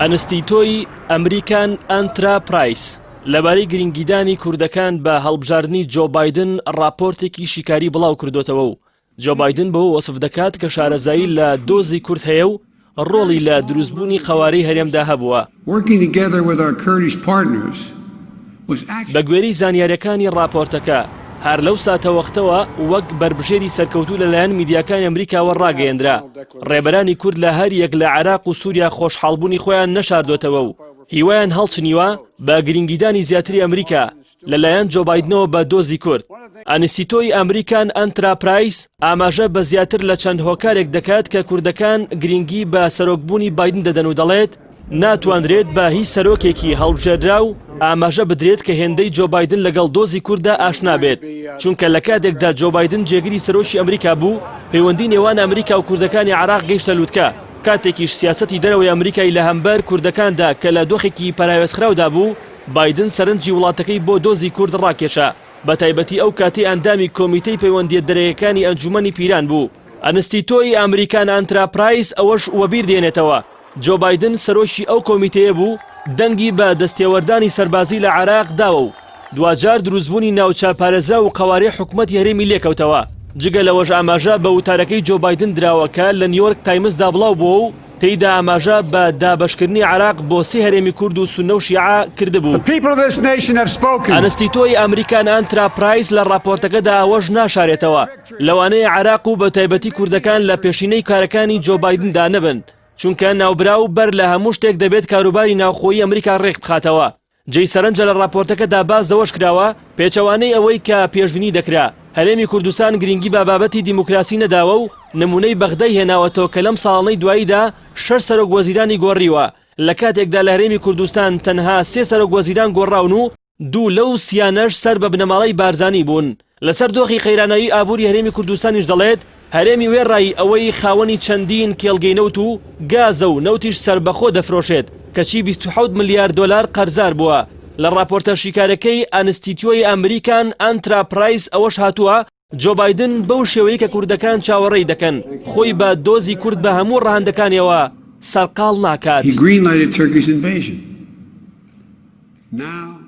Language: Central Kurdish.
ئەنستیتۆی ئەمریکان ئەنترا پرایس لەبارەی گرنگیدانی کوردەکان بە هەڵبژاردنی جۆ بایدن ڕاپۆرتێکی شیکاری بڵاو کردوتەوە و جۆ بایدن بەوە وەسف دەکات کە شارەزایی لە دۆزی کورد هەیە و ڕۆڵی لە دروستبوونی قەوارەی هەرێمدا هەبووە. بەگوێرەی زانیارییەکانی ڕاپۆرتەکە، هەر لەو ساتەوەختەوە وەک بەربژێری سەرکەوتوو لەلایەن میدیاکانی ئەمریکاوە ڕاگەیەندرا، ڕێبەرانی کورد لە هەریەک لە عێراق و سووریا خۆشحاڵبوونی خۆیان نەشاردۆتەوە و هیوایان هەڵچنیوە بە گرنگیدانی زیاتری ئەمریکا لەلایەن جۆ بایدنەوە بە دۆزی کورد. ئەنستیتۆی ئەمریکان ئەنتراپرایس ئاماژە بە زیاتر لە چەند هۆکارێک دەکات کە کوردەکان گرنگی بە سەرۆکبوونی بایدن دەدەن و دەڵێت، ناتوانرێت بە هیچ سەرۆکێکی هەڵبژێردراو ئاماژە بدرێت کە هێندەی جۆ بایدن لەگەڵ دۆزی کورددا ئاشنا بێت، چونکە لە کاتێکدا جۆ بایدن جێگری سەرۆکی ئەمریکا بوو، پەیوەندی نێوان ئەمریکا و کوردەکانی عێراق گەیشتە لوتکە، کاتێکیش سیاسەتی دەرەوەی ئەمریکای لە هەمبەر کوردەکاندا کە لە دۆخێکی پەراوێزخراودا بوو، بایدن سەرنجی وڵاتەکەی بۆ دۆزی کورد ڕاکێشا، بەتایبەتی ئەو کاتەی ئەندامی کۆمیتەی پەیوەندییە دەرەیەکانی ئەنجوومەنی پیران بوو. ئەنستیتۆی ئەمریکان ئەنتراپرایس ئەوەش وەبیر دێنێتەوە، جۆ بایدن سەرۆکی ئەو کۆمیتەیە بوو دەنگی بە دەستێوەردانی سەربازی لە عێراق داوە و دواجار دروستبوونی ناوچە پارێزراو و قەوارەی حکومەتی هەرێمی لێکەوتەوە. جگە لەوەش ئاماژە بە وتارەکەی جۆ بایدن دراوە کە لە نیۆرک تایمزدا بڵاو بووە و تێیدا ئاماژە بە دابەشکردنی عێراق بۆ سێ هەرێمی کورد و سوننە و شیعە کردبوو. ئەنستیتۆی ئەمریکان ئەنترا پرایس لە ڕاپۆرتەکەدا ئەوەش ناشارێتەوە، لەوانەیە عێراق و بەتایبەتی کوردەکان لە پێشینەی کارەکانی جۆ بایدندا نەبن، چونکە ناوبراو بەر لە هەموو شتێک دەبێت کاروباری ناوخۆیی ئەمریکا ڕێکبخاتەوە. جێی سەرنجە لە ڕاپۆرتەکەدا باس لەوەش کراوە، پێچەوانەی ئەوەی کە پێشبینی دەکرا، هەرێمی کوردستان گرینگی بە بابەتی دیموکراسی نەداوە و نموونەی بەغدای هێناوەتەوە کە لەم ساڵانەی دواییدا شەش سەرۆک وەزیرانی گۆڕیوە لە کاتێکدا لە هەرێمی کوردستان تەنها سێ سەرۆک وەزیران گۆڕاون و دوو لەو سیانەش سەر بە بنەماڵەی بارزانی بوون. لەسەر دۆخی قەیراناوی ئابووری هەرێمی کوردستانیش دەڵێت، هەرێمی وێڕای ئەوەی خاوەنی چەندین کێڵگەی نەوت و گازە و نەوتیش سەربەخۆ دەفرۆشێت، کەچی 27 ملیار دۆلار قەرزار بووە. لە ڕاپۆرتە شیکارەکەی ئەنستیتیۆی ئەمریکان ئەنترا پرایس ئەوەش هاتووە، جۆ بایدن بەو شێوەی کە کوردەکان چاوەڕێی دەکەن، خۆی بە دۆزی کورد بە هەموو ڕەهەندەکانیەوە سەرقاڵ ناکات. He green-lighted Turkey's invasion. Now.